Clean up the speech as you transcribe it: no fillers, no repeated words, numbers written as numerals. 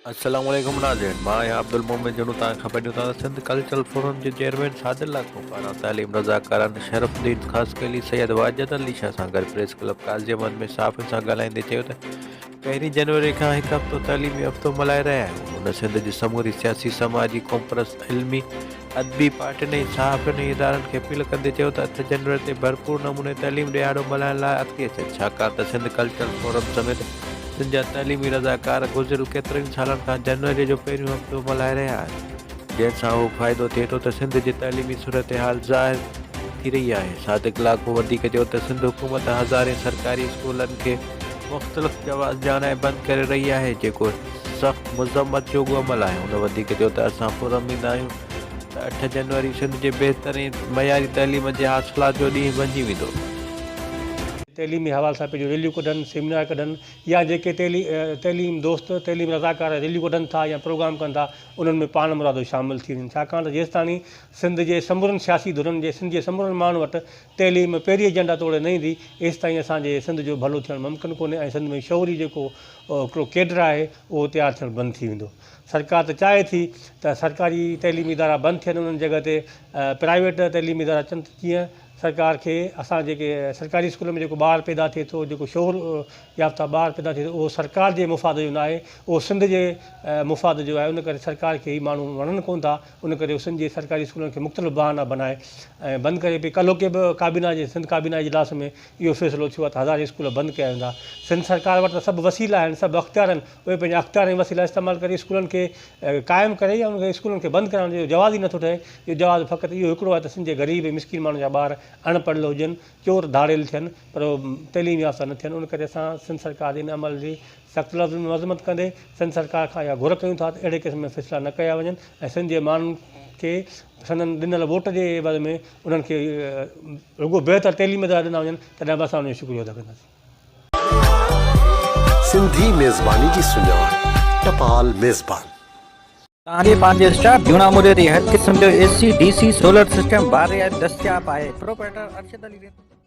السلام عليڪم ناظرين مان آهيان عبدالمومن جنو توهان کان پهريون ته سنڌ ڪلچرل فورم جي چيئرمين صادق لاکو پاران تعليم رضاڪارن شرف الدين خاصخيلي سيد واجد علي شاهه سان گڏ پريس ڪلب قاضي احمد ۾ صحافين سان ڳالهائيندي چيو ته پهرين جنوري کان هڪ هفتو تعليمي هفتو ملهائي رهيا آهيون هن سنڌ جي سموري سياسي سماجي قومپرست علمي ادبي پارٽين ۽ صحافين ۽ ادارن کي اپيل ڪندي چيو ته اٺ جنوري تي ڀرپور نموني تعليم ڏهاڙو ملهائڻ لاء اڳتي اچن ڇاڪاڻ ته سنڌ ڪلچرل فورم سميت سنڌ جا تعليمي رضاڪار گذريل ڪيترن ئي سالن کان جنوري جو پهريون هفتو ملهائي رهيا آهن، جنهن سان اهو فائدو ٿئي ٿو ته سنڌ جي تعليمي صورتحال ظاهر ٿي رهي آهي. صادق لاکو وڌيڪ چيو ته سنڌ حڪومت هزارين سرڪاري اسڪولن کي مختلف جواز ڄاڻائي بند ڪري رهي آهي، جيڪو سخت مذمت جوڳو عمل آهي. هن وڌيڪ چيو ته اسان پراميد آهيون ته اٺ جنوري سنڌ جي بهتر ۽ معياري تعليم جي حاصلات جو ڏينهن بنجي ويندو. تعليمي حوالي سان پنهنجون ريليون ڪڍن، سيمينار ڪڍن يا جيڪي تعليم دوست، تعليم رضاڪار ريليون ڪڍن ٿا يا پروگرام ڪن ٿا انهن ۾ پاڻ مرادو شامل ٿي وڃن ڇاڪاڻ ته جيستاڻي سنڌ جي سمورن سياسي ڌرين جي سنڌ جي سمورن ماڻهن وٽ تعليم پهرين ايجنڊا توڙي نه ايندي ايستائين اسان جي سنڌ جو ڀلو ٿيڻ ممڪن ڪونهي ۽ سنڌ ۾ شعوري جيڪو هڪڙو ڪيڊر آهي اهو تيار ٿيڻ بند ٿي ويندو. سرڪار ته چاهي ٿي ته سرڪاري تعليمي ادارا بند ٿين انهن جڳهه تي پرائيويٽ تعليمي ادارا اچن ته جيئن سرڪار کي اسان جيڪي سرڪاري اسڪول ۾ جيڪو ٻار پيدا ٿئي ٿو جيڪو شعور يافته ٻار پيدا ٿئي ٿو اهو سرڪار جي مفاد جو ناهي اهو سنڌ جي مفاد جو آهي ان ڪري سرڪار کي هي ماڻهو وڻن ڪونه ٿا ان ڪري هو سنڌ جي سرڪاري اسڪولن کي مختلف بهانا بنائي ۽ بند ڪري پئي ڪلهوڪي به ڪابينا جي سنڌ ڪابينا اجلاس ۾ اهو فيصلو ٿيو آهي ته هزارين اسڪول بند ڪيا ويندا سنڌ سرڪار وٽ ته سڀ وسيلا آهن سڀ اختيار آهن اهي پنهنجا اختيار ۽ وسيلا استعمال ڪري اسڪولن کي قائم ڪري يا انهن کي اسڪولن کي بند ڪرائڻ جو جواز ئي نٿو ٺهي. اهو جواز فقط اهو هڪڙو آهي ته سنڌ جي غريب ۽ مسڪين ماڻهن جا ٻار اڻ پڙهيل هجن، چور ڌاڙيل ٿين پر اهي تعليم يافته نه ٿين. ان ڪري اسان سنڌ سرڪار جي ان عمل جي سخت لفظن ۾ مذمت ڪندي سنڌ سرڪار کان اها گهر ڪيون ٿا ته اهڙي قسم جا فيصلا نه ڪيا وڃن ۽ سنڌ جي ماڻهن کي سندن ڏنل ووٽ جي عيوض ۾ انهن کي رڳو بهتر تعليم ادارا ڏنا وڃن تڏهن به اسان ان جو شڪريو ادا ڪنداسين. سنڌي ميزباني جي سڃاڻ ٽپال ميزبان. توهان جي پنهنجي اسٽاف جهونا موري تي هر قسم جو A C, D C, solar system باري دستياب آهي. پروپرائيٽر ارشد علي رند.